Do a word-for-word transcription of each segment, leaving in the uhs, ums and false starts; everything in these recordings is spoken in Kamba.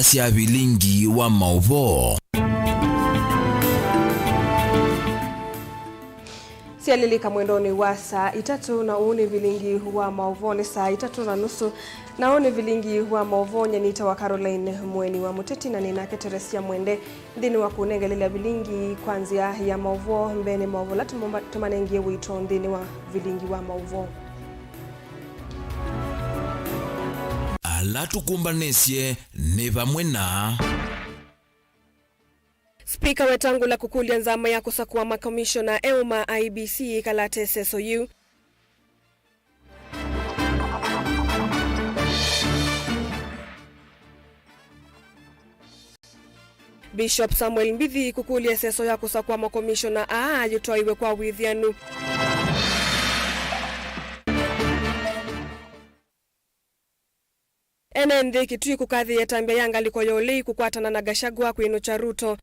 sya vilingi wa maũvoo. Syalilika mwendonĩ wa saa itatũ, na ũũ nĩ vilingi wa maũvoo. Nĩ saa itatũ na nusu, na ũũ nĩ vilingi wa maũvoo. Nyie nĩtawa Caroline Mũeni wa Mũteti, na nĩ nake Teresia Mwende nthĩnĩ wa kũnengelelya vilingi kwa nzĩa ya maũvoo. Mbeenĩ maũvoo ala tũmũma-, tũmanengie wĩito nthĩnĩ wa vilingi wa maũvoo. Ala tũkũmbanĩsye nĩ vamwe na. Spika Wetangula kũkũlya nzama ya kũsakũa makomishona eũ ma I E B C ĩkalate ĩseso yĩu. Bishop Samuel Mbithi kũkũlya ĩseso ya kũsakũa makomishona aa yĩtwaĩwe kwa wĩthĩanu. Ene nthĩ Kitui kũkathĩĩa ĩtambya ya ngalĩko ya ũlei kũkwatana na Gachagua kwĩnũkya Ruto.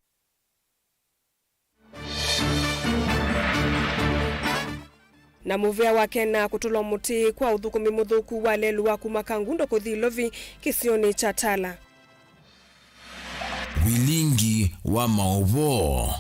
Na mũvea wa Kena kũtũlwa mũtĩ kwa ũthũkũmi mũthũku wa lelũ wa kuma Kangundo kũthi Ilovi kĩsionĩ kya Tala. Vilingi wa maũvoo.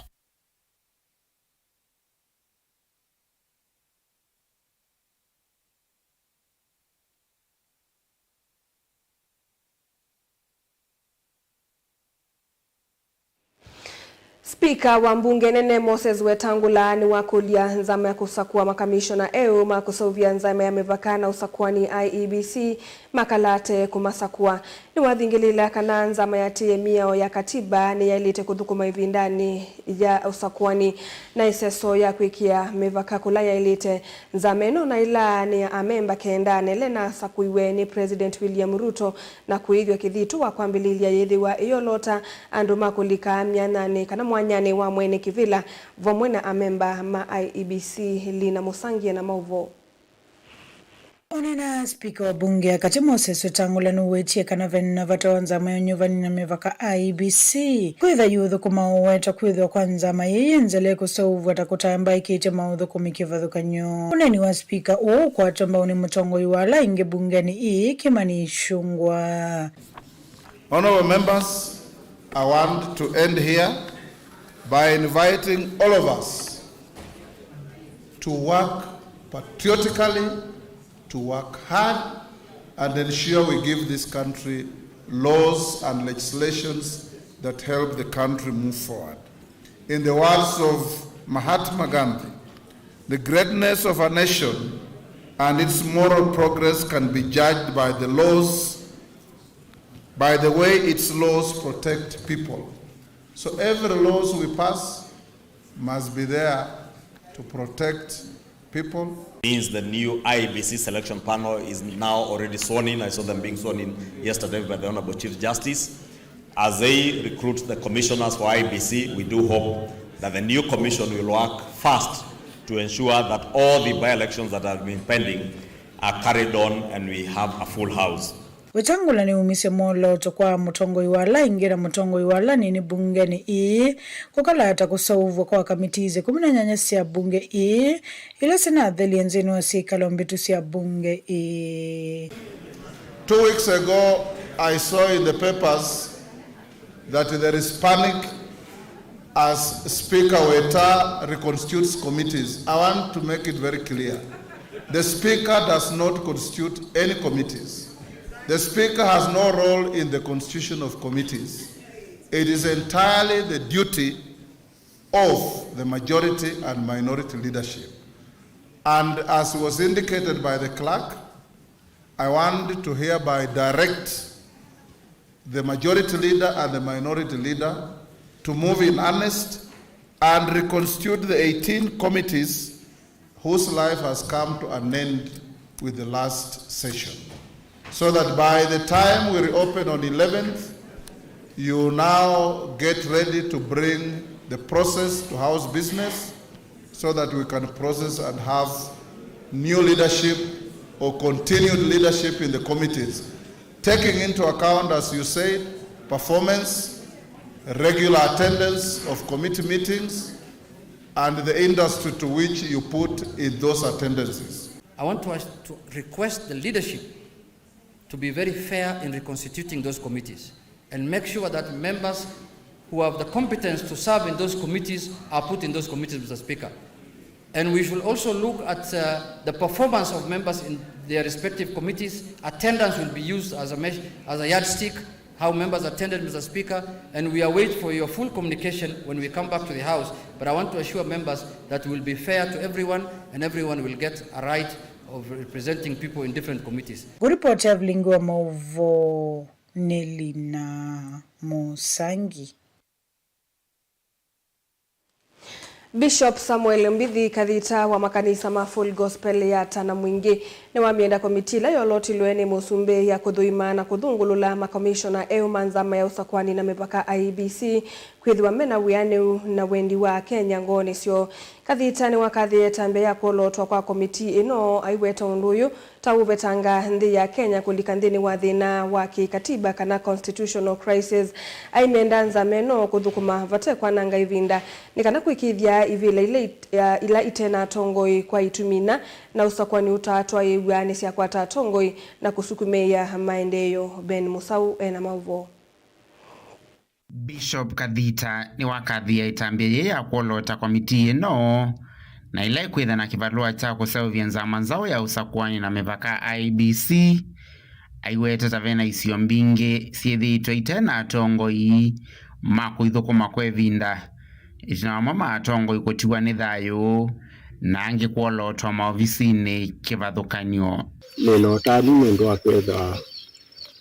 Spika wa mbunge nene Moses Wetangula nĩwakũlya nzama ya kũsakũa makamishona eũ ma kũseũvya nzama ya mĩvaka na ũsakũani, I E B C, makalate kũmasakũa. Nĩwathingĩlĩĩla kana nzama yatĩĩe mĩao ya katiba nĩyaĩlĩte kũthũkũma ĩvindanĩ ya ũsakũani na ĩseso ya kwĩkĩa mĩvaka kũla yaĩlĩte. Nzama ĩno naĩlaa nĩ ya amemba kenda, na ĩla ĩnasakũiwe nĩ President William Ruto na kũĩthw'a kĩthito wa kwambĩlĩĩlya yĩthĩwa ĩyolota andũ ma kũlika myanyanĩ kana mwanyanĩ wa mwene kĩvĩla vamwe na amemba ma I E B C. Lina Mũsangie na maũvoo. Ũneena spika wa mbunge ya katĩ Moses Wetangula nũwetie kana ve na vata wa nzama ya ũnyuvani na mĩvaka, I E B C, kwĩtha yũthũkũma ũweta kwĩthwa kwa nzama yĩĩ yĩ nzele kũseũvw'a ta kũtambaĩkĩte maũthũkũmi kĩvathũkany'o. Ũneeni wa spika ũũ ũkwatwa mbau nĩ mũtongoi wa ala aingĩ mbungenĩ ĩĩ, Kimani Ichung'wah. Honorable members, I want to end here by inviting all of us to work patriotically, to work hard, and ensure we give this country laws and legislations that help the country move forward. In the words of Mahatma Gandhi, the greatness of a nation and its moral progress can be judged by the laws, by the way its laws protect people. So every laws we pass must be there to protect people. Means the new I E B C selection panel is now already sworn in. I saw them being sworn in yesterday by the Honorable Chief Justice. As they recruit the commissioners for I E B C, we do hope that the new commission will work fast to ensure that all the by-elections that have been pending are carried on and we have a full house. Wetangula nĩwumisye mwolooto kwa mũtongoi wa ala aingĩ na mũtongoi wa ala anini mbungenĩ ĩĩ kũkalata kũseũvw'a kwa kamitii ĩkũmi na nyanya sya mbunge ĩĩ ila sinathelye nthĩnĩ wa syĩkalo mbĩtu sya mbunge ĩĩ. Two weeks ago, I saw in the papers that there is panic as Speaker Weta reconstitutes committees. I want to make it very clear. The Speaker does not constitute any committees. The Speaker has no role in the constitution of committees. It is entirely the duty of the majority and minority leadership. And as was indicated by the clerk, I want to hereby direct the majority leader and the minority leader to move in earnest and reconstitute the eighteen committees whose life has come to an end with the last session, so that by the time we reopen on eleventh, you now get ready to bring the process to House business, so that we can process and have new leadership or continued leadership in the committees, taking into account, as you said, performance, regular attendance of committee meetings, and the industry to which you put in those attendances. I want to ask, to request the leadership to be very fair in reconstituting those committees. and make sure that members who have the competence to serve in those committees are put in those committees, Mister Speaker. And we should also look at, uh, the performance of members in their respective committees. Attendance will be used as a measure, as a yardstick, how members attended, Mister Speaker, and we await for your full communication when we come back to the House. But I want to assure members that we will be fair to everyone and everyone will get a right of representing people in different committees. Kũripoti ya vilingi wa maũvoo nĩ Lina Mũsangi. Bishop Samuel Mbithi Kathita wa makanisa ma Full Gospel ya Tana Mwingĩ nĩwamyenda komiti ĩla yolotilwe nĩ mũsumbĩ ya kũthũima na kũthũngũlũla makomishona eũ ma nzama ya ũsakwani na mĩvaka I E B C kwĩthĩwa mena wĩanĩu na wendi wa Akenya ngoonĩ syoo. Kathita nĩwakathĩe ĩtambya ya kwolotwa kwa komiti ĩno aiweta ũndũ ũyũ ta ũvetanga nthĩ ya Kenya kũlika nthĩnĩ wa thĩna wa kĩkatiba kana constitutional crisis. Aimenda nzama ĩno kũthũkũma vate kwananga ĩvinda nĩ kana kwĩkĩĩthya ivĩla ila it-, ya, ila ite na atongoi kwa itumi ina na ũsakwani ũtatwaĩĩw'a nĩsyakwata atongoi na kũsukumĩĩa maendeeo. Ben Mũsaũ ena maũvoo. Bishop Kathita nĩwakathĩe ĩtambya yĩĩ ya kwolota komitii ĩno, na ĩla ĩkwĩtha na kĩvalũa kya kũseũvya nzama nzaũ ya ũsakuani na mĩvaka I E B C, aiweta ta ve na isio mbingĩ syĩthĩĩtwe ite na atongoi ma kũithũkũma kwa ĩvinda, ĩtina wamo ma atongoi kũtiwa nĩ thayũ, na angĩ kwolotwa maovisinĩ kĩvathũkany'o. Nĩ na ũtanu nũndũ wa kwĩthwa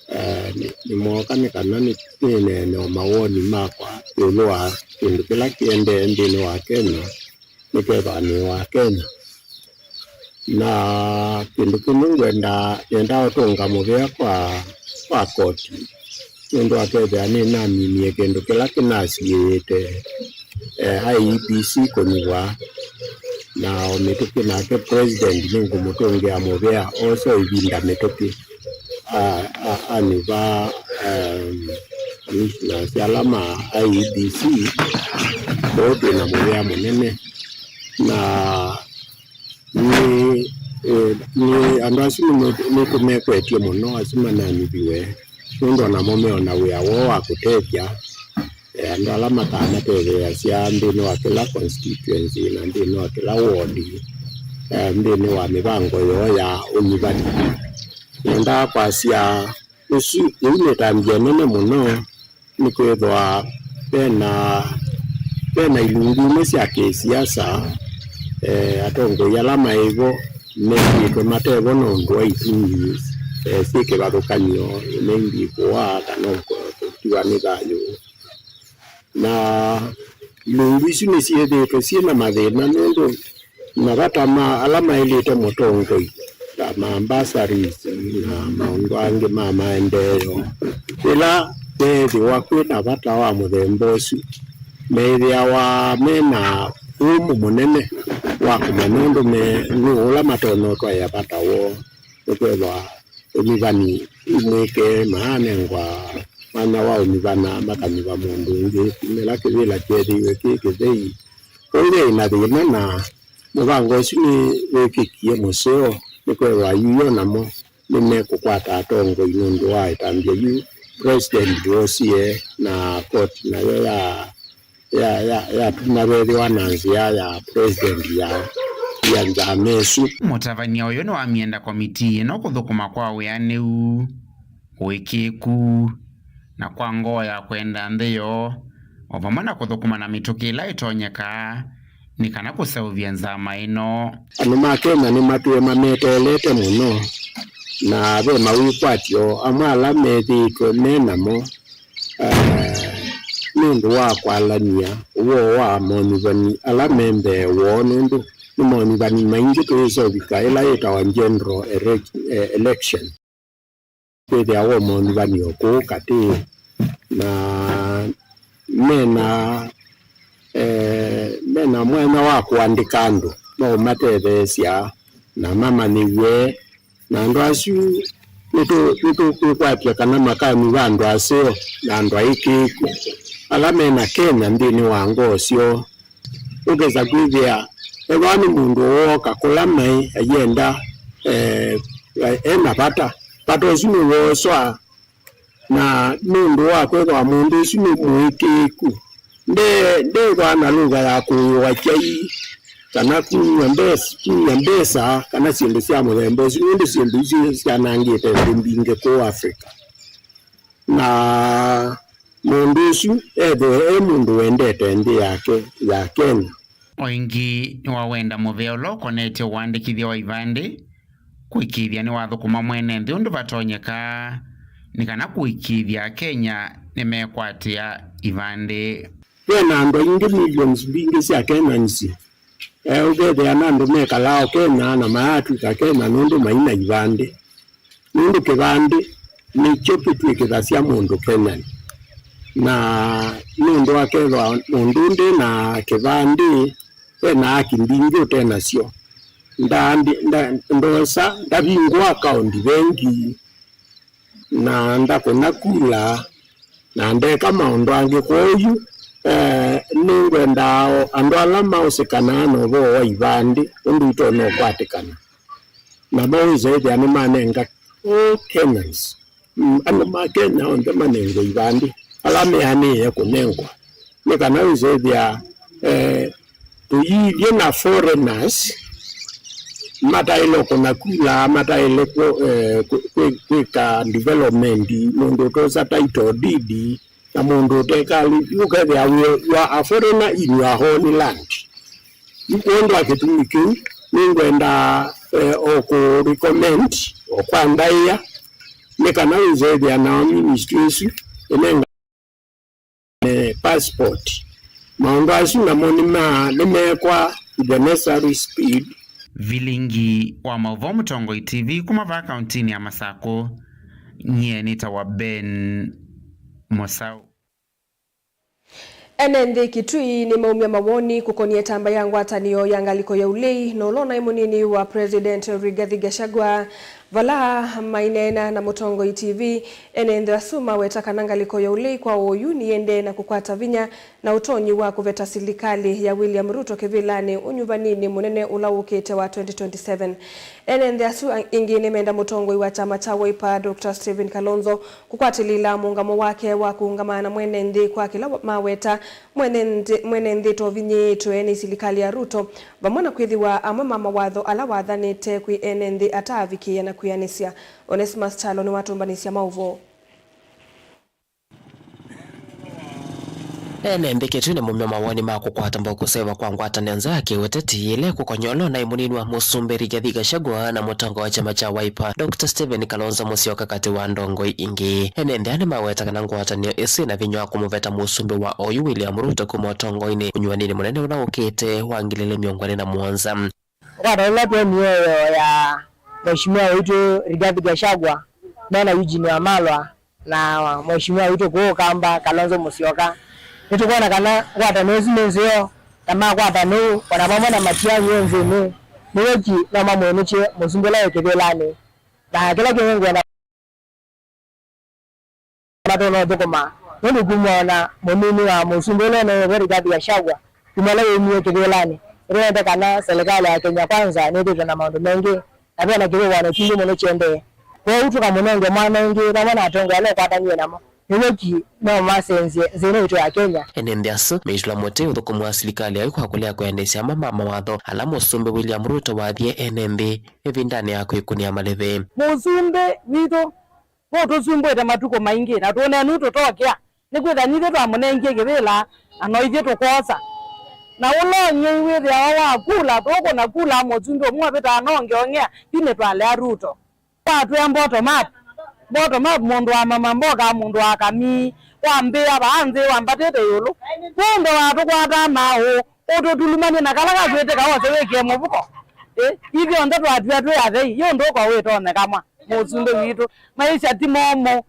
Eh, nĩ, nĩmooka nĩ kana nĩ, nĩneene o mawoni makwa ĩũlũ wa kĩndũ kĩla kĩendee nthĩnĩ wa Kenya, nĩkethwa nĩ wa Kenya. Na kĩndũ kĩmwe ngwenda, nĩendaa ũtũnga mũvea kwa, kwa koti, nũndũ akethĩa nĩnaminie kĩndũ kĩla kĩnasiĩĩte, eh, I E B C kũnyuvwa, na o mĩtũkĩ nake president nĩngũmũtũngĩa mũvea osa ĩvinda mĩtũkĩ. A, a, anyuva, em, commissioners ala ma I E B C, kwoou twĩ na mũvea mũnene. Na nĩ, eh, nĩ andũ asu nĩ, nĩtũmekwetye mũno, asu mananyuviwe, nũndũ onamo meona wĩa woo wa kũtethya, eh, andũ ala makamatetheeasya nthĩnĩ wa kĩla constituency na nthĩnĩ wa kĩla ward, eh, nthĩnĩ wa mĩvango yoo ya ũnyuvani. Nĩendaa kwasya ũsu, yĩu nĩ ĩtambya ĩnene mũno, nĩkwĩthwa vena, vena ilungu imwe sya kĩsiasa, eh, atongoi ala maĩ vo methĩĩtwe mate vo nũndũ wa itumi, eh, syĩ kĩvathũkany'o, maybe kũaa kana kũtiwa nĩ thayũ. Na ilungu isu nĩsyĩthĩĩtwe syĩ na mathĩna nũndũ mavata ma ala maĩlĩte mũtongoi, ta ma bursaries na maũndũ angĩ ma maendeeo. Yĩla veethĩwa kwĩ na vata wa mũthemba ũsu, meethĩawa me na ũmũ mũnene wa kũmanya ũndũ me, nũũ ũla matonya ũtwaĩa vata woo. Nĩkwĩthwa ũnyuvani imwĩke maanengwa mwanya wa ũnyuvana, makanyuva mũndũ ũngĩ, kumĩla kĩvĩla kyeethĩiwe kĩ kĩthei. Kwoou veĩ na thĩna, na mũvango ũsu nĩwĩkĩkie mũseo, nĩkwĩthwa yu o namo nĩmekũkwata atongoi nũndũ wa ĩtambya yu President woosie, na koti nayo ya ya, ya, yatuma vethĩwa na nzĩa ya President ya, ya nzama ĩsu. Mũtavany'a ũyũ nĩwamyenda komitii ĩno kũthũkũma kwa wĩanĩu, ũĩkĩĩku, na kwa ngoo ya kwenda nthĩ yoo, o vamwe na kũthũkũma na mĩtũkĩ ĩla ĩtonyekaa nĩ kana kũseũvya nzama ĩno. Andũ ma Kenya nĩmatwĩe mameteelete mũno, na ve mawĩkwatyo amwe ala methĩĩtwe me namo, eh, nũndũ wa kwalany'a ũvoo wa monyuvani ala me mbee woo, nũndũ nĩ monyuvani maingĩ tũyĩsa ũvika ĩla yĩtawa general elec-, eh, election. Kwĩthĩawa o monyuvani o kũu katĩ, na mena, eh, mena mwanya wa kũandĩka andũ maũmatetheesya na mamanyĩw'e. Na andũ asu nĩtũ-, nĩtũkwĩkwatya kana makanyuva andũ aseo na andũ aĩkĩĩku ala me na Kenya nthĩnĩ wa ngoo syoo. Ũkesa kwĩthĩa ethĩwa nĩ mũndũ wooka kũla maĩ ayenda, eh, e na vata, vata ũsu nĩwooswa Na nũndũ wa kwĩthĩwa mũndũ ũsu nĩ mũĩkĩĩku, nde-, ndethĩwa na lũva ya kũĩwa kyai, kana kumya mbesa, kumya mbesa, kana syĩndũ sya mũthemba ũsu, nũndũ syĩndũ isu syanangĩte nthĩ mbingĩ kũu Africa. Na mũndũ ũsu ethĩwe e mũndũ wendete nthĩ yake ya Kenya. O ĩngĩ, nĩwawenda mũvea ũla ũkonetye ũandĩkĩthya wa ivandĩ kũĩkĩĩthya nĩwathũkũma mwene nthĩ ũndũ vatonyeka, nĩ kana kũĩkĩĩthya Akenya nĩmekwatĩa ivandĩ. Ve na andũ aingĩ, millions mbingĩ sya Kenyans, eh, ũkethĩa na andũ mekalaa o Kenya na mayatw'ĩka Kenya nũndũ mai na ivandĩ. Nũndũ kĩvandĩ nĩkyo kĩtw'ĩkĩthasya mũndũ Kenyan. Na nũndũ akethwa mũndũ ndĩ na kĩvandĩ, e na haki mbingĩ ũte nasyo. Nda-, ndi-, nda-, ndosa, ndavingũa akaũndi vengi, na ndakũna kula, na ndeka maũndũ angĩ. Kwoou, eh, nĩngwenda o andũ ala maũsĩkanaa na ũvoo wa ivandĩ ũndũ itonya ũkwatĩkana, namo wĩse ĩthĩa nĩmanenga all Kenyans, mm, andũ ma Kenya onthe manengwe ivandĩ, ala meanĩĩe kũnengwa, nĩ kana wĩse ĩthĩa, eh, tũyĩthye na foreigners mataĩle kũna kula, mataĩle kwĩ-, eh, kwĩ-, kwĩ-, kwĩka development, mũndũ ũtosa title deed, na mũndũ ũtekalĩtye, ũkethĩa wĩ, you are a foreigner in your own land. Yu kwondũ wa kĩtumi kĩu, nĩngwenda, eh, o kũ recommend, o kwa ndaĩa, nĩ kana wĩse ĩthĩa nao ministry ĩsu ĩnengane passport. Maũndũ asu namo nĩma-, nĩmekwa with the necessary speed. Vilingi wa maũvoo Mũtongoi T V kuma vaa kauntinĩ ya Masakũ, nyie nĩtawa Ben Mũsaũ. Ene nthĩ Kitui nĩmaumya mawoni kũkonie ĩtamba ya ngwatanĩo ya ngalĩko ya ũlei, na ũla ũnaĩ mũnini wa President Rigathi Gachagua. Vala maineena na Mũtongoi T V, ene nthĩ asu maweta kana ngalĩko ya ũlei kwa oyu nĩyĩendee na kũkwata vinya na ũtonyi wa kũveta silikalĩ ya William Ruto kĩvĩlanĩ ũnyuvaninĩ mũnene ũla wũkĩte wa twenty twenty-seven. Ene nthĩ asu a-, ĩngĩ nĩmenda mũtongoi wa kyama kya Wiper, Doctor Stephen Kalonzo, kũkwatĩlĩĩla mũũngamo wake wa kũũngama na mwene nthĩ kwa kĩla wa-, maweta mwene nthĩ, mwene nthĩ tovinyĩĩtwe nĩ silikalĩ ya Ruto, vamwe na kwĩthĩwa amwe ma mawatho ala wathanĩte kwĩ ene nthĩ ataavikĩĩa na kwĩanĩsya. Onesmus Kyalo nĩwatũmbanĩsya maũvoo. Ene nthĩ Kitui nĩmaumya mawoni ma kũkwata mbau kũseũvw'a kwa ngwatanĩo nzeo ya kĩũteti ĩla ĩkũkonya ũla ũnaĩ mũnini wa Mũsumbĩ Rigathi Gachagua na mũtongoi wa kyama kya Wiper, Doctor Stephen Kalonzo Musyoka, katĩ wa ndongoi ingĩ. Ene nthĩ aa nĩmaweta kana ngwatanĩo ĩsu ĩna vinya wa kũmũveta mũsumbĩ wa oyu William Ruto kuma ũtongoinĩ ũnyuanĩnĩ mũnene ũla ũkĩte wa ngili ilĩ mĩongo ĩlĩ na mũonza. Kwata ũla twĩ mĩeo ya Mheshimiwa witũ Rigathi Gachagua, me na Eugene Wamalwa, na Mheshimiwa witũ kũũ Kamba, Kalonzo Musyoka. Nĩtũkwona kana ngwatanĩo ĩsu nĩ nzeo, na makwata nũũ, o na vamwe na Matiang'i e nthĩnĩ, nĩw'o ki no mamwĩnĩkye mũsumbĩ ũla wĩ kĩvĩlanĩ. Na kĩla kĩngĩ ngwenda matonya ũthũkũma, nũndũ kumwona mũnini wa mũsumbĩ ũla ũneewe Rigathi Gachagua, kuma ũla wumie kĩvĩlanĩ, nĩtwonete kana serikali ya Kenya Kwanza nĩthĩtwe na maũndũ mengĩ, na ve na kĩvũvano kingĩ mũno kĩendee. Kwoou tũkamũnenge mwanya ũngĩ vamwe na atongoi ala ũkwatanie namo, nĩw'o ki no masenzye nthĩ ĩno yitũ ya Kenya. Ene nthĩ asu meitũla mũtĩ ũthũkũmi wa silikalĩ yayo kwa kũlea kwĩanĩsya amwe ma mawatho ala Mũsumbĩ William Ruto wathie ene nthĩ ĩvindanĩ ya kwĩkũnĩa malĩve. Mũsumbĩ witũ nũtũsumbĩte matukũ maingĩ, na tũnenu tũtokĩa, nĩkwĩthĩwa nithyĩ twamũnengie kĩvĩla, na no ithyĩ tũkwosa. Na ũlonyei wĩthĩawa wa kula, tũkũna kula mũsumbĩ ũmwe ũvĩtaa nongeongea, yu nĩtwalea Ruto. Watwĩa bottom up, bottom up, mũndũ wa mama mboka, mũndũ wa kamii, wambĩĩa vaa nthĩ, wambatĩte ĩũlũ. Wĩndĩ watũkwataa maũ, ũtũtulumany'e na kala kakwĩtĩka wose wĩkĩe mũvuko. Ĩ, ithyonthe twatw'a twĩ athei, yu ndũko wĩtonyeka mwa mũsumbĩ witũ. Maisha ti momũ.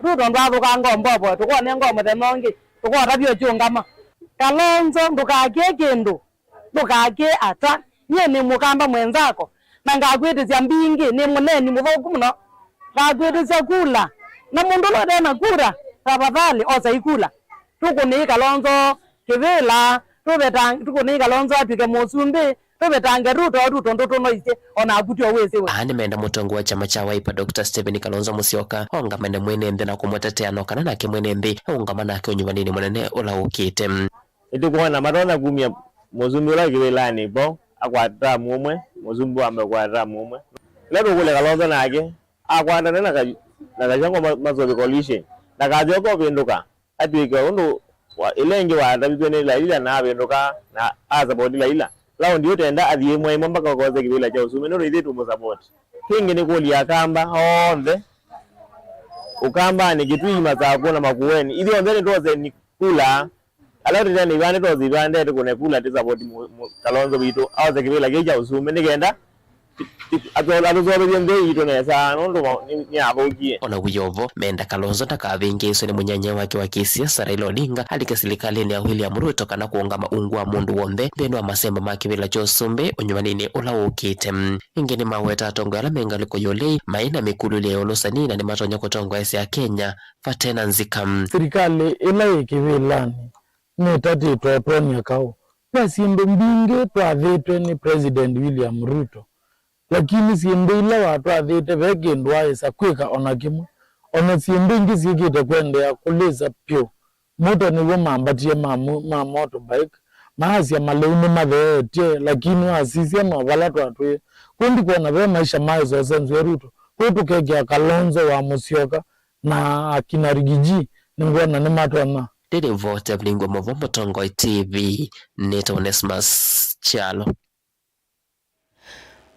Ruto ndwathũkanga ũmbovo, tũkonenga mũthenya ũngĩ, tũkotavya ũkyũngama. Kalonzo, ndũkakĩe kĩndũ, ndũkakĩe ata. Nyie nĩ mũkamba mwenzako, na ngakwĩtĩsya mbingĩ, nĩ mũneeni mũthũku mũno. Ngakwĩtĩsya kula, na mũndũ ũla ũte na kura, tafadhali osa ikula. Tũkũnĩi Kalonzo kĩvĩla, tũveta, tũkũnĩi Kalonzo atw'ĩke mũsumbĩ, Tũvetange Ruto, Ruto ndũtũnoisye, o naku tyo wĩsĩ we. Aa nĩmenda mũtongoi wa kyama kya Wiper, Doctor Stephen Kalonzo Musyoka, aũngamane mwene nthĩ na kũmũtetea, no kana nake mwene nthĩ eũngama nake ũnyuvaninĩ mũnene ũla ũkĩte. Nĩtũkwona matonya kumya mũsumbĩ ũla wĩ kĩvĩlanĩ vo akwata tamu ũmwe, mũsumbĩ wa mbee kwata tamu ũmwe. Ĩla tũkũlya Kalonzo nake akwatane na Ka-, na Gachagua ma-, masove coalition, ndakasyoke ũvĩndũka, atw'ĩke ũndũ wa, ĩla ĩngĩ watavithw'e nĩ Raila na avĩndũka na asapoti Raila. Laundi ĩyo tenda athi ĩmwe ĩmwe mpaka ũkose kĩvĩla kya ũsumbĩ nũndũ ithyĩ tũmũsapoti. Kĩngĩ nĩ kũlya Akamba onthe, Ũkambanĩ, Kitui, Masakũ na Makueni, ithyonthe nĩtwose ni kula. Ala tũtene ivande twose ivande tũkũne kula tũsapoti mu-, mu-, Kalonzo witũ aose kĩvĩla kĩu kya ũsumbĩ nĩ kenda atũseũvĩthye nthĩ yitũ nesa nũndũ nĩ, nĩyathũkie. O na wĩ o vo, menda Kalonzo ndakavĩngĩĩswe nĩ mũnyanyae wake wa kĩsiasa Raila Odinga alike silikalĩnĩ ya William Ruto kana kũũngama ungu wa mũndũ w'onthe nthĩnĩ wa masemba ma kĩvĩla kya ũsumbĩ ũnyuvaninĩ ũla ũkĩte. Ĩngĩ nĩmaweta atongoi ala me ngalĩko ya ũlei maĩ na mĩkulĩlye ya ũlũsani na nĩmatonya kũtongoesya Akenya vate na nzika. Silikalĩ ĩla yĩ kĩvĩlanĩ nĩtatĩtwe ũtwony'a kaũ. Ve syĩndũ mbingĩ twathĩtwe nĩ President William Ruto, lakini syĩndũ ila watwathĩte ve kĩndũ waaĩsa kwĩka o na kĩmwe. O na syĩndũ ingĩ syĩkĩte kũendeea kũlĩsa vyũ. Mũto nĩw'o mambatie ma mo-, ma motorbike, maasya malĩu nĩmatheetye, lakini wasisya no vala twatwĩe. Kwoou ndikwona ve maisha maĩsosenzw'e Ruto. Kwoou tũkekĩa Kalonzo wa Musyoka na akina Riggy G nĩngwona nĩmatonya. Ndĩrĩvota Vilingwa Movo, Mũtongoi T V, nĩta Onesmus Kyalo.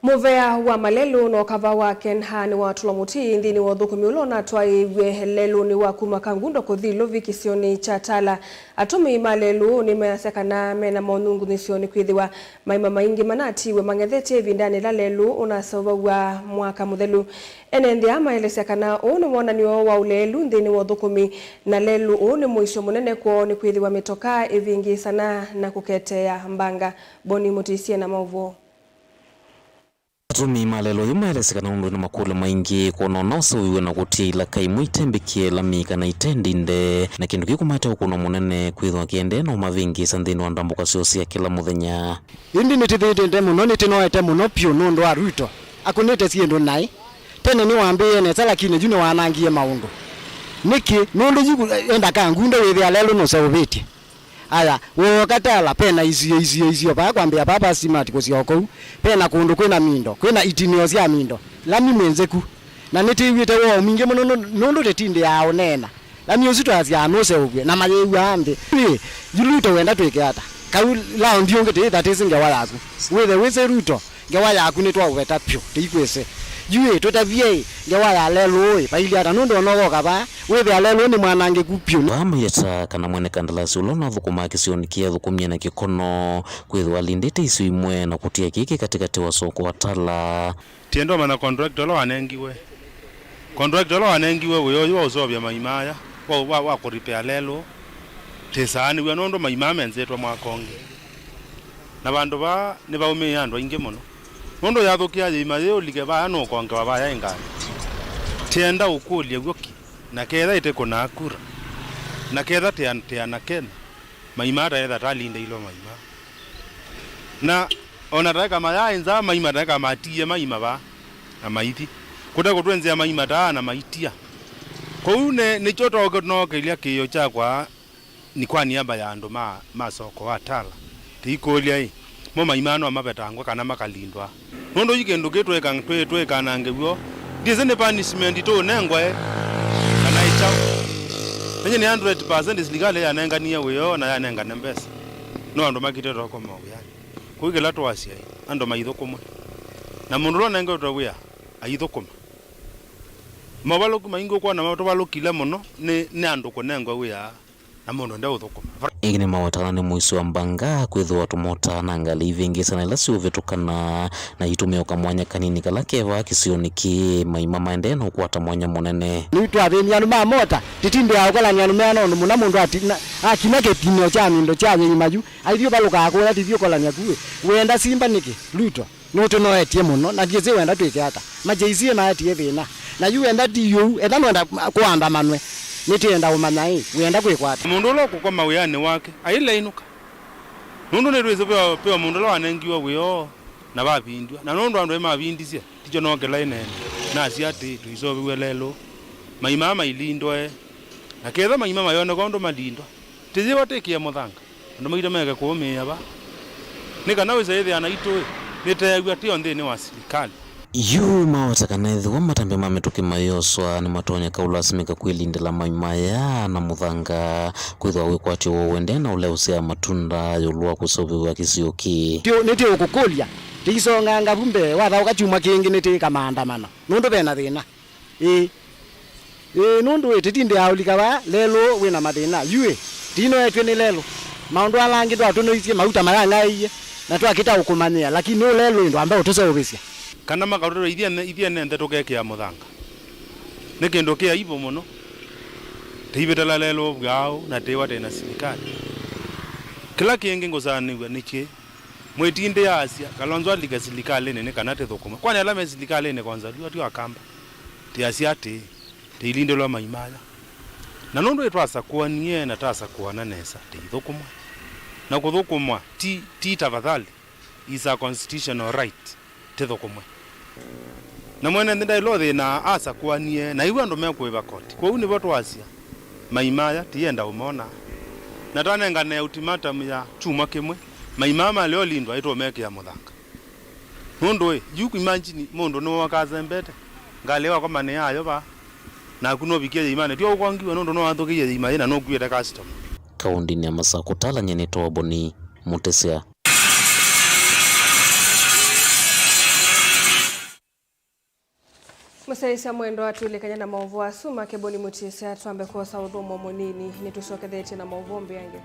Mũvea wa malelũ na ũkava wa Ken Ha nĩwatũlwa mũtĩ nthĩnĩ wa ũthũkũmi ũla ũnatwaĩĩw'e lelũnĩ wa kuma Kangundo kũthi Ilovi kĩsionĩ kya Tala. Atũmĩi ma lelũ nĩmeasya kana mena monyungunyĩsyo nĩkwĩthĩwa maima maingĩ manatiiwe mang'ethetye ĩvindanĩ yĩla lelũ ũnaseũvaw'a mwaka mũthelu. Ene nthĩ aa maelesya kana ũũ nĩ wonany'o wa ũleelu nthĩnĩ wa ũthũkũmi, na lelũ ũũ nĩ mũisyo mũnene kwoo nĩkwĩthĩwa mĩtokaa ĩvĩngĩĩsana na kũketeea mbanga. Boni Mũtĩsye na maũvoo. Atũmĩi ma lelũ yu maelesya kana nũndũ nĩ makũlyo maingĩ kwona ũnaseũviw'e na kũtia ilaka imwe itembĩkĩe lami kana ite ndinde, na kĩndũ kĩu kũmaete ũkũno mũnene kwĩthĩwa kĩendee na ũmavĩngĩĩsa nthĩnĩ wa ndambũka syoo sya kĩla mũthenya. Ĩndĩ nĩtĩthĩtĩte mũno, nĩtĩnoete mũno vyũ nũndũ wa Ruto. Akũnĩte syĩndũ naĩ. Tene nĩwambĩĩe nesa, lakini yu nĩwanangie maũndũ. Nĩkĩ? Nũndũ yu enda Kangundo wĩthĩa lelũ nũseũvĩtye. Aya, wooka Tala, pena isio, isio, isio, vaa kwambĩa vaa va Simati kũsyoka ũu, pena kũndũ kwĩna mindo, kwĩna itinĩo sya mindo, lami mwenzĩku. Na nĩtwĩw'ĩte woo mwingĩ mũno nũ-, nũndũ tũtindĩaa ũneena. Lami ũsu twasyaa nũseũvw'e, na mayĩw'aa nthĩ. Ĩ, yu Ruto wenda twĩke ata? Kau laundi ũngĩ tĩyĩthatĩsĩ ngewa yaku. Wĩthe wĩsĩ Ruto, ngewa yaku nĩtwaũveta vyũ, tĩikwĩsĩ. Yu ĩ, tũtavye ĩ, ngewa ya lelũ ĩ, vailye ata? Nũndũ ona ũkoka vaa, wĩthĩa lelũ nĩ mwanangĩku vyũ. Vaa maileta kana mwene kandalasi ũla ũnathũkũmaa kĩsionĩ kĩĩ athũkũmie na kĩkono, kwĩthĩwa alindĩte isio imwe na kũtia kĩĩ kĩ katĩkatĩ wa soko wa Tala. Tienda ũmanya contractor ũla wanengiwe. Contractor ũla wanengiwe wĩa ũyũ wa ũseũvya maima aya, wa, wa, wa kũripea lelũ, tĩsaanĩw'a nũndũ maima aa menzĩtwe mwaka ũngĩ. Na vandũ vaa nĩvaũmĩie andũ aingĩ mũno. Nũndũ yathũkĩa yĩima yĩĩ ũlike vaya nũkongewa vaya ĩngani. Tienda ũkũlye w'o ki, na ketha ĩtĩkũnaa kura, na ketha tĩan-, tĩana Kenya, maima ata etha talindĩilwe maima. Na ona taeka mayaĩ nza maima, taeka matiie maima vaa na maithi. Kũte kũtwenzea maima taa na maitia. Kwoou nĩ, nĩkyo twaũke nookelya kĩĩo kyakwa ni kwa niaba ya andũ ma, ma soko wa Tala. Tĩikũlya-ĩ, mo maima no mavetangwe kana makalindwa? Nũndũ yu kĩndũ kĩ twĩka-, twĩ-, twĩkanangĩw'o, ndyĩsĩ nĩ punishment tũũnengwa ĩ, kana ĩ kyaũ. Nenye nĩ hundred percent silikalĩ yanenganie wĩoo na yanengane mbesa. No andũ makite tokoma wĩanĩ. Kũu kĩla twasya ĩ, andũ maithũkũmwe. Na mũndũ ũla ũnengetwe wĩa, aithũkũma. Mavalũku maingĩ ũkwona tũvalũkile mũno nĩ, nĩ andũ kũnengwa wĩa na mũndũ ndeũthũkũma. Ĩngĩ nĩmawetana nĩ mũisyo wa mbanga kwĩthĩwa tũmota na ngalĩ ivĩngĩĩsana ila siũvĩtũkana na itũmĩo kamwanya kanini kala kevaa kĩsionĩ kĩĩ, maima maendee na ũkwata mwanya mũnene. Nĩtwathĩnie andũ ma mota, tĩtindĩaa ũkolany'a andũ meana ũndũ mũna mũndũ ati-, na, akina kĩtinĩo kya mindo kya yĩima yu, aithyũvalũkaa kũya tĩthiĩ ũkolany'a kuĩ. Wĩenda simba nĩkĩ, Ruto? Nũtũnoetie mũno, na ndyĩsĩ wenda twĩke ata. Majeisi maetie thĩna. Na yu wenda ti ũu, enda nwenda kũandamanwe. Nĩtĩenda ũmanya ĩ, wĩenda kwĩkwata. Mũndũ ũla ũkũkoma wĩanĩ wake, aile ainũka. Nũndũ nĩtwĩsĩ ve o, ve o mũndũ ũla wanengiwe wĩoo na vavindw'a. Na nũndũ andũ aĩ mavindisye, tikyo no kĩla ĩneene. Nasya atĩĩ, tũiseũvĩw'e lelũ. Mai maa mailindwe. Na ketha mai maa mayoneka ũndũ malindwa, tĩyĩwa tĩkĩe mũthanga. Andũ maitũ meke kũũmĩĩa va? Nĩ kana wĩse ĩthĩa naitũ-ĩ, nĩteew'a tĩ o nthĩnĩ wa silikalĩ. Yu maweta kana ethĩwa matambya ma mĩtũkĩ mayoswa, nĩmatonya kaũlasimĩka kwĩlindĩla mai maya na mũthanga, kwĩthĩwa wĩkwatyo woo ũendee na ũla ũsyaa matunda ĩũlũ wa kũseũvĩw'a kĩsio kĩĩ. Tĩ-, nĩtĩũkũkũlya, tĩisonganga vu mbee, wathaũka kyumwa kĩngĩ nĩtĩĩka maandamano, nũndũ ve na thĩna. Ĩĩ. Ĩĩ, nũndũ ĩ, tĩtindĩaa ũlika vaa lelũ wĩ na mathĩna. Yu ĩ, tinoetw'e nĩ lelũ. Maũndũ ala angĩ twatũnoisye, mauta mayang'aĩie, na twakĩta ũkũmanyĩa, lakini nũũ lelũ ĩ ndwamba ũtũseũvĩsya? Kana makatũtw'a ithyĩ ene, ithyĩ ene nthe tũkekĩa mũthanga. Nĩ kĩndũ kĩ aibu mũno. Tĩivĩtala lelũ vw'aũ na tĩwa tĩ na silikalĩ. Kĩla kĩngĩ ngũsaanĩw'a nĩ kĩĩ? Mwĩtindĩ aasya, Kalonzo alike silikalĩnĩ nĩ kana tĩthũkũme. Kwani ala me silikalĩnĩ konzaliwa tio Akamba? Tĩasya atĩĩ, tĩilindĩlwa mai maya. Na nũndũ ĩtwasakũanie na twasakũana nesa, tĩithũkũmwa. Na kũthũkũmwa ti, ti tafadhali, is a constitutional right, tĩthũkũmwe. Na mwene nthĩ ndaĩle ũthĩna asakũanie, na iw'e andũ mekũĩva koti. Kwoou nĩvo twasya, mai maya, tiyenda ũmona. Na twanengane ultimatum ya kyumwa kĩmwe, mai maa malea ũlindwa, ĩtũmekĩa mũthanga. Nũndũ ĩ, yu imagine mũndũ nĩwe wakasembete, ngalĩ wakwa manĩ ayo vaa, naku nũvikie yĩimanĩ, tyo ũkongiwe nũndũ nĩwathũkĩie yĩima yĩ na nũkuĩte customer. Kaũndĩnĩ ya Masakũ, ũtalany'a nĩ Toboni Mũtĩsya. Mũsyaĩĩsya mwendwa, twĩlĩkany'a na maũvoo asu ma Keboni Mũtĩsya, twambe kwosa ũthũmũo mũnini, nĩtũsyokethetye na maũvoo mbeange.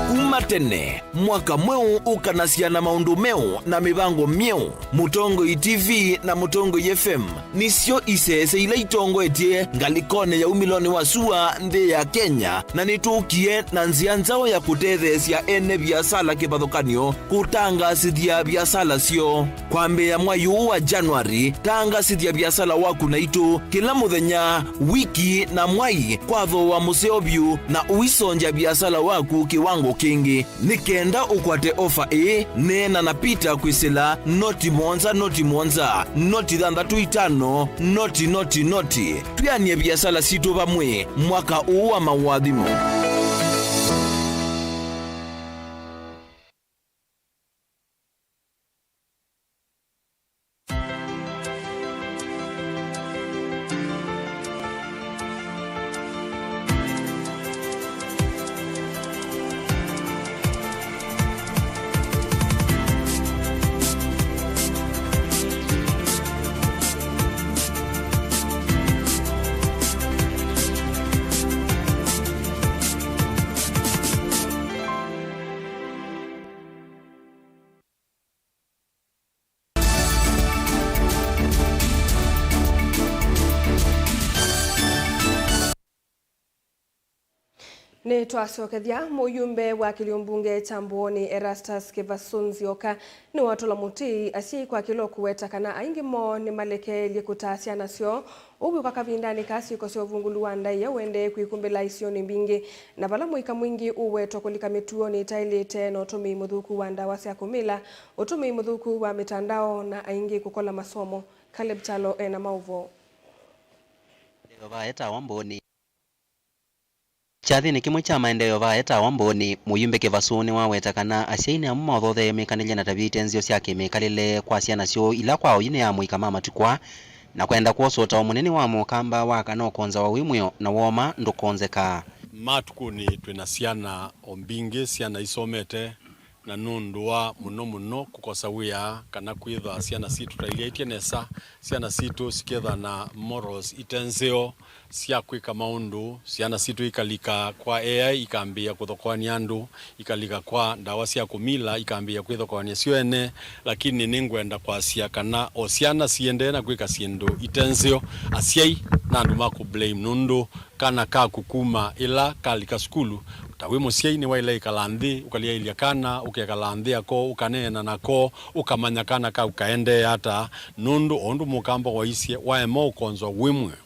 Kuma tene, mwaka mweũ ũkanasya na maũndũ meũ na mĩvango myeũ. Mũtongoi T V na Mũtongoi F M nĩsyo isese ila itongoetye ngalĩkonĩ ya umĩlonĩ wa sua nthĩ ya Kenya, na nĩtũkie na nzĩa nzaũ ya kũtetheesya ene viasala kĩvathũkany'o kũtangaasĩthya viasala syoo. Kwambĩĩa mwai ũũ wa January, tangaasĩthya viasala waku naitũ kĩla mũthenya, wiki, na mwai kwa thooa mũseo vyũ, na ũisongya viasala waku kĩwango kĩngĩ. Nĩ kenda ũkwate ofa ĩĩ, neena na Peter kwĩsĩla noti mũonza noti mũonza, noti thanthatũ itano, noti, noti, noti. Twĩanĩe viasala sitũ vamwe mwaka ũũ wa maũathimo. Nĩtwasyokethya. Mũyumbe wa kĩlio mbunge kya Mbũonĩ, Erastus Kĩvasu Nzyoka, nĩwatũla mũtĩ asyai kwa kĩla ũkũweta kana aingĩ moo nĩmalekeelye kũtaa syana syoo. Ũu wĩkwa kavindanĩ kaa syĩko sya ũvungũlu wa ndaĩa ũendee kwĩkumbĩla isionĩ mbingĩ, na vala mũika mwingĩ ũwetwa kũlika mĩtuonĩ ĩtaĩlĩte na ũtũmĩi mũthũku wa ndawa sya kũmila, ũtũmĩi mũthũku wa mĩtandao, na aingĩ kũkola masomo. Caleb Kyalo e na maũvoo. Maendeeo vaetawa Mbũonĩ. Kyathĩnĩ kĩmwe kya maendeeo vaetawa Mbũonĩ, mũyumbe Kĩvasu nĩwaweta kana asyai nĩ amwe maũthothee mĩkanĩlye na tavya ite nzeo sya kĩmĩkalĩle kwa syana syoo ila kwa oyu nĩ amũika ma matukũ aa, na kwenda kwosa ũtao mũnene wa Mũkamba wa kana ũkonzawa wĩ mwĩo na woma ndũkonzeka. Matukũnĩ twĩ na syana o mbingĩ, syana isomete, na nũndũ wa mũno mũno kũkosa wĩa kana kwĩthwa syana sitũ ta ilyaĩtye nesa, syana sitũ sikethwa na morals ite nzeo sya kwĩka maũndũ, syana sitũ ikalika kwa A I, ikambĩĩa kũthokoany'a andũ, ikalika kwa ndawa sya kũmila, ikambĩĩa kwĩthokoany'a syo ene. Lakini nĩngwenda kwasya kana o syana siendee na kwĩka syĩndũ ite nzeo, asyai na andũ ma kũ blame, nũndũ kana kaku kuma ĩla kalika sukulu, Ta wĩ mũsyai, nĩwaĩle ĩkala nthĩ, ũkalyaĩlya kana, ũkekala nthĩ ako, ũkaneena nako, ũkamanya kana kau kaendee ata, nũndũ o ũndũ mũkamba waisye, waema ũkonzwa wĩ mwĩo,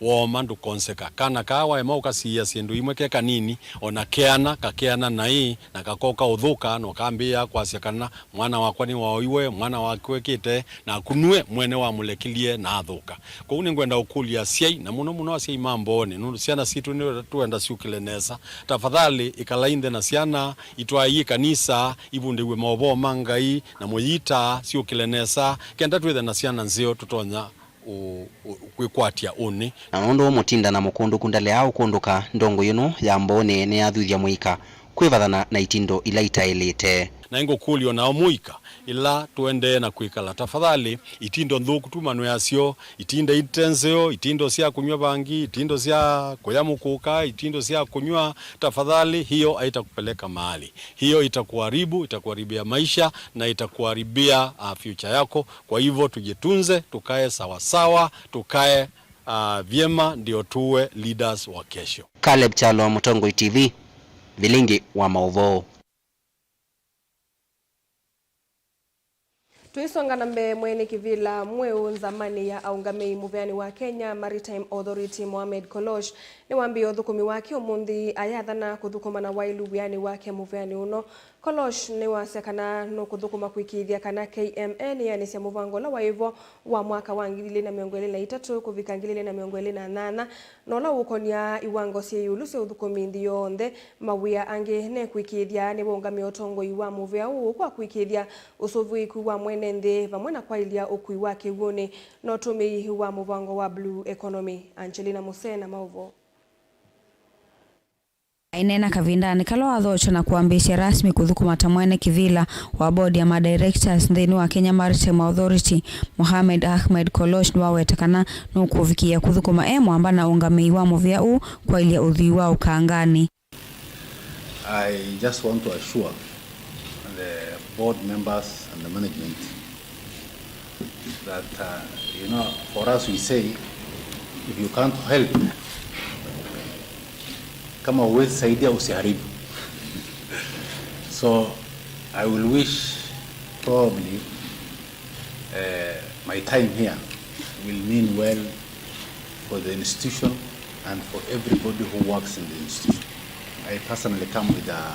wooma ndũkonseka. Kana kaa waema ũkasiĩa syĩndũ imwe ke kanini, o na keana, kakeana naĩ, na kakoka ũthũka, na ũkambĩĩa kwasya kana, "Mwana wakwa nĩwaoiwe, mwana wakwa ekĩte," naku nue mwene wamũlekilie na athũka. Kwoou nĩngwenda ũkũlya asyai, na mũno mũno asyai ma Mbooni, nũndũ syana sitũ nĩ twenda syũkĩle nesa. Tafadhali, ĩkalai nthĩ na syana, itwaei ĩkanisa, ivundĩw'e maũvoo ma Ngai, na mũyita syũkĩle nesa, kenda twĩthe na syana nzeo tũtonya ũ-, ũ-, kwĩkwatya ũnĩ. Na nũndũ mũtinda na mũkũndũku ndaleaa ũkũndũka, ndongoi ĩno ya Mbooni nĩyathuthya mũika kwĩvathana na itindo ila itaĩlĩte. Na ĩngũkũlya o nao mũika, ĩla tũendee na kwĩkala, tafadhali, itindo nthũku tumanwe nasyo, itinda ite nzeo, itindo sya kũnyw'a vangi, itindo sya kũya mũkũka, itindo sya kũnyw'a, tafadhali, hiyo haitakupeleka mahali. Hiyo itakuharibu, itakuharibia maisha na itakuharibia, ah, future yako. Kwa hivyo tujitunze, tukae sawasawa, tukae, ah, vyema, ndio tuwe leaders wa kesho. Caleb Kyalo, Mũtongoi T V, Vilingi wa Maũvoo. Tũisonga na mbee, mwene kĩvĩla mweũ nzamanĩ ya aũngamĩi mũvĩanĩ wa Kenya Maritime Authority, Mohamed Kolosh, nĩwambĩĩe ũthũkũmi wake ũmũnthĩ, ayathana kũthũkũma na waĩlu wĩanĩ wake mũvĩanĩ ũno. Kolosh nĩwasya kana nũkũthũkũma kũĩkĩĩthya kana K M A nĩyanĩsya mũvango ũla waĩ vo wa mwaka wa ngili ilĩ na mĩongo ĩlĩ na itatũ kũvika ngili ilĩ na mĩongo ĩlĩ na nyanya, na ũla ũkony'a iwango syĩ ĩũlũ sya ũthũkũmi nthĩ yonthe. Mawĩa angĩ nekwĩkĩĩthya nĩwaũngamĩa ũtongoi wa mũvĩa ũũ kwa kũĩkĩĩthya ũsũvĩĩku wa mwene nthĩ, vamwe na kwaĩlya ũkui wa kĩw'ũnĩ na ũtũmĩi wa mũvango wa Blue Economy. Angelina Musena, maũvoo. Aineena kavindanĩ kala wathokya na kwambĩĩsya rasmi kũthũkũma ta mwene kĩvĩla wa board ya ma directors nthĩnĩ wa Kenya Maritime Authority, Mohamed Ahmed Kolosh nĩwaweta kana nũkũvikĩĩa kũthũkũma e mwamba na ũngamĩi wa mũvĩa ũũ kwaĩlya ũthwii wa ũkanganĩ. I just want to assure the board members and the management that, uh, you know, for us we say, if you can't help, kama huwezi saidia, usiharibu. So I will wish probably, uh, my time here will mean well for the institution and for everybody who works in the institution. I personally come with a,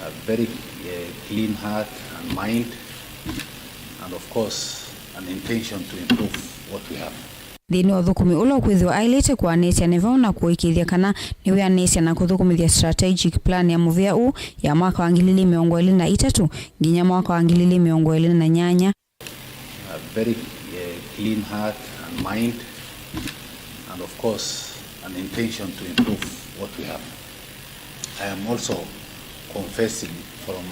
a very, uh, clean heart and mind, and of course, an intention to improve what we have. Nthĩnĩ wa ũthũkũmi ũla ũkwĩthĩwa aĩlĩte kũanĩsya nĩ vau na kũĩkĩĩthya kana nĩwĩanĩsya na kũthũkũmĩthya strategic plan ya mũvĩa ũũ ya mwaka wa ngili ilĩ mĩongo ĩlĩ na itatũ nginya mwaka wa ngili ilĩ mĩongo ĩlĩ na nyanya. A very, uh, clean heart and mind, and of course, an intention to improve what we have. I am also confessing from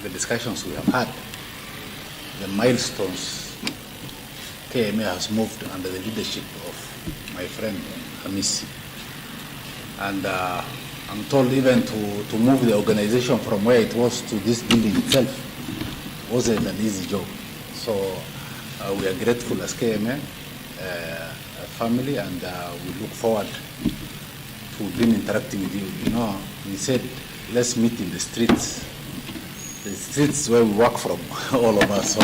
the discussions we have had, the milestones K M A has moved under the leadership of my friend Hamisi. And, uh, I'm told even to, to move the organization from where it was to this building itself wasn't an easy job. So, uh, we are grateful as K M A, uh, family, and, uh, we look forward to been interacting with you. You know, we said, "Let's meet in the streets." The streets where we work from, all of us. So.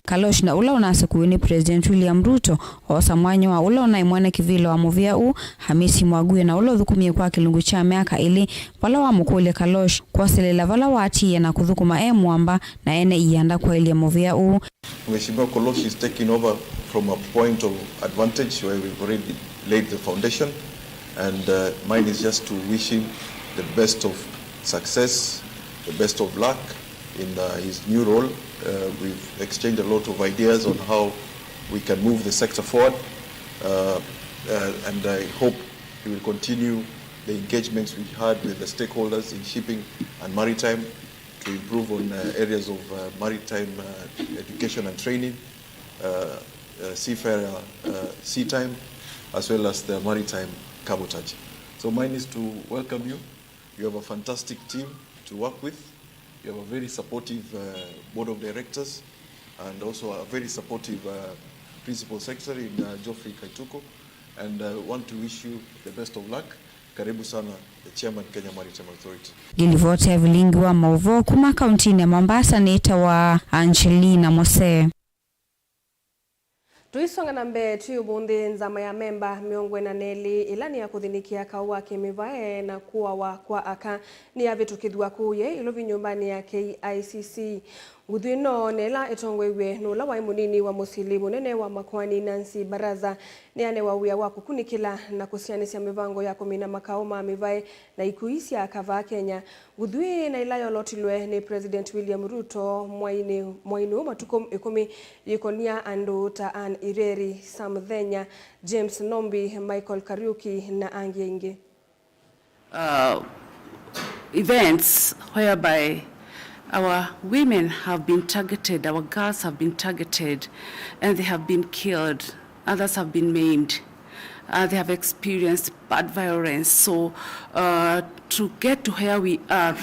Kalosh, na ũla ũnasakũiwe nĩ President William Ruto, oosa mwanya wa ũla ũnaĩ mwene kĩvĩla wa mũvĩa ũũ, Hamisi Mwaguya, na ũla ũthũkũmie kwa kĩlungu kya myaka ĩlĩ, vala wamũkũlya Kalosh kwoseleela vala watiie na kũthũkũma e mwamba na ene ianda kwaĩlya mũvĩa ũũ. Mheshimiwa Kolosh is taking over from a point of advantage where we've already laid the foundation, and, uh, mine is just to wish him the best of success, the best of luck in, uh, his new role. Uh, we've exchanged a lot of ideas on how we can move the sector forward, uh, uh, and I hope he will continue the engagements we had with the stakeholders in shipping and maritime to improve on, uh, areas of, uh, maritime, uh, education and training, uh, uh, seafarer, uh, sea time, as well as the maritime cabotage. So mine is to welcome you. You have a fantastic team to work with. You have a very supportive, uh, board of directors and also a very supportive, uh, principal secretary in, uh, Geoffrey Kaituko. And I want to wish you the best of luck. Karibu sana, the chairman, Kenya Maritime Authority. Ngĩlivoti ya vilingi wa maũvoo kuma kauntinĩ ya Mombasa nĩtawa Angelina Mose. Tũisonga na mbee twĩ ũmũnthĩ, nzama ya memba mĩongo ĩna na elĩ ĩla nĩ ya kũthĩnĩkĩa kaũ wa kĩmĩvae na kũawa kwa aka nĩyavĩtũkĩthw'a kũu Yei Ilovi nyũmbanĩ ya K I C C. Nguthu ĩno, na ĩla ĩtongoew'e nĩ ũla waĩ mũnini wa mũsili mũnene wa makoani Nancy Baraza, nĩyanewa wĩa wa kũkunĩkĩla na kũsianĩsya mĩvango ya kũmina makaũ ma mĩvae na ikui sya aka vaa Kenya. Nguthu ĩĩ na ĩla yolotilwe nĩ President William Ruto mwainĩ mwainĩ ũũ matukũ ĩkũmi yĩkonia andũ ta Anne Ireri, Sam Thenya, James Nombi, Michael Kariuki na angĩ aingĩ. uh, events whereby our women have been targeted, our girls have been targeted, and they have been killed, others have been maimed, uh, they have experienced bad violence. So uh, to get to where we are,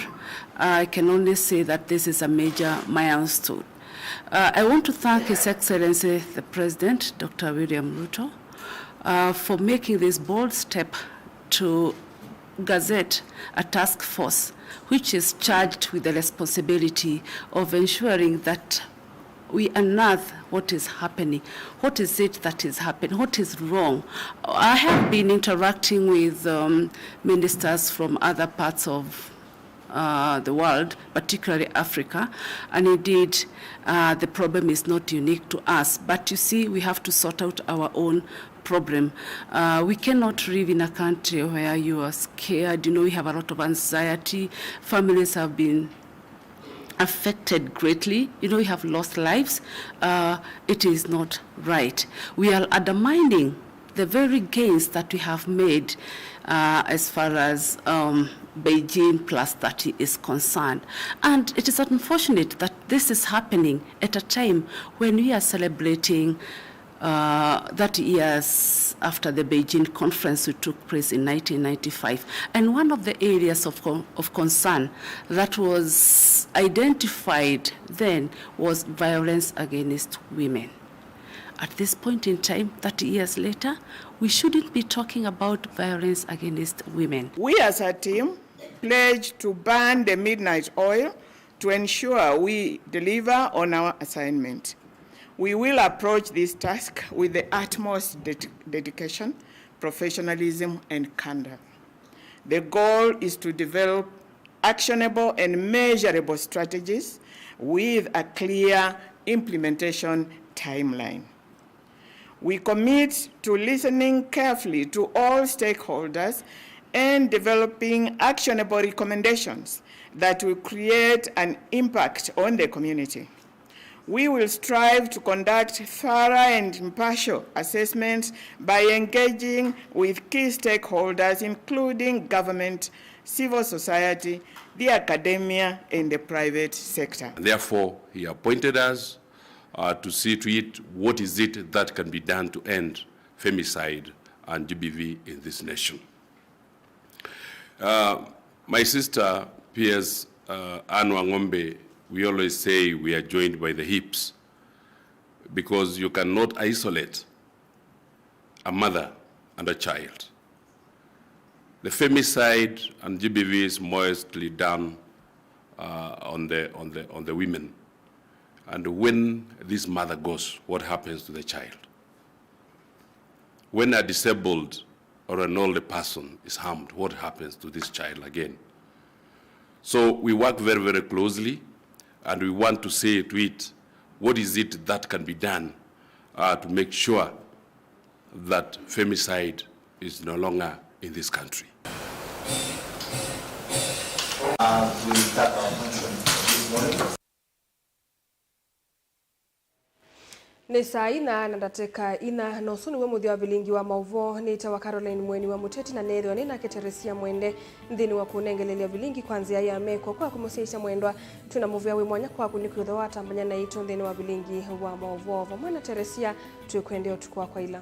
I can only say that this is a major milestone. Uh, I want to thank His Excellency the President, Doctor William Ruto, uh, for making this bold step to gazette a task force which is charged with the responsibility of ensuring that we unearth what is happening. What is it that is happening? What is wrong? I have been interacting with um, ministers from other parts of uh, the world, particularly Africa, and indeed uh, the problem is not unique to us. But you see, we have to sort out our own problem. Uh, we cannot live in a country where you are scared. You know, we have a lot of anxiety. Families have been affected greatly. You know, we have lost lives. Uh, it is not right. We are undermining the very gains that we have made uh, as far as um, Beijing plus thirty is concerned. And it is unfortunate that this is happening at a time when we are celebrating uh, thirty years after the Beijing conference which took place in nineteen ninety-five. And one of the areas of, con- of concern that was identified then was violence against women. At this point in time, thirty years later, we shouldn't be talking about violence against women. We as a team pledge to ban the midnight oil to ensure we deliver on our assignment. We will approach this task with the utmost ded- dedication, professionalism, and candor. The goal is to develop actionable and measurable strategies with a clear implementation timeline. We commit to listening carefully to all stakeholders and developing actionable recommendations that will create an impact on the community. We will strive to conduct thorough and impartial assessments by engaging with key stakeholders, including government, civil society, the academia, and the private sector. And therefore, he appointed us uh, to see to it what is it that can be done to end femicide and G B V in this nation. Uh, my sister, P S uh, Anne Wang'ombe, we always say we are joined by the hips because you cannot isolate a mother and a child. The femicide and G B V is mostly done uh, on, the, on, the, on the women. And when this mother goes, what happens to the child? When a disabled or an old person is harmed, what happens to this child again? So we work very, very closely, and we want to say to it, what is it that can be done uh, to make sure that femicide is no longer in this country? Uh, we start our function this morning. Nĩ saa inya na ndatĩka inya, na ũsu nĩw'o mũthya wa vilingi wa maũvoo. Nĩtawa Caroline Mweni wa Mũteti, na nĩthĩwa nĩ nake Teresia Mwende nthĩnĩ wa kũnengelelya vilingi kwa nzĩa ya meko. Kwa kũmũsyaĩĩsya mwendwa, twĩ na mũvea wĩ mwanya kwaku nĩ kwĩthĩwa watambany'a naitũ nthĩnĩ wa vilingi wa maũvoo. Vamwe na Teresia, twĩkwendea ũtukũ wa kwaĩla.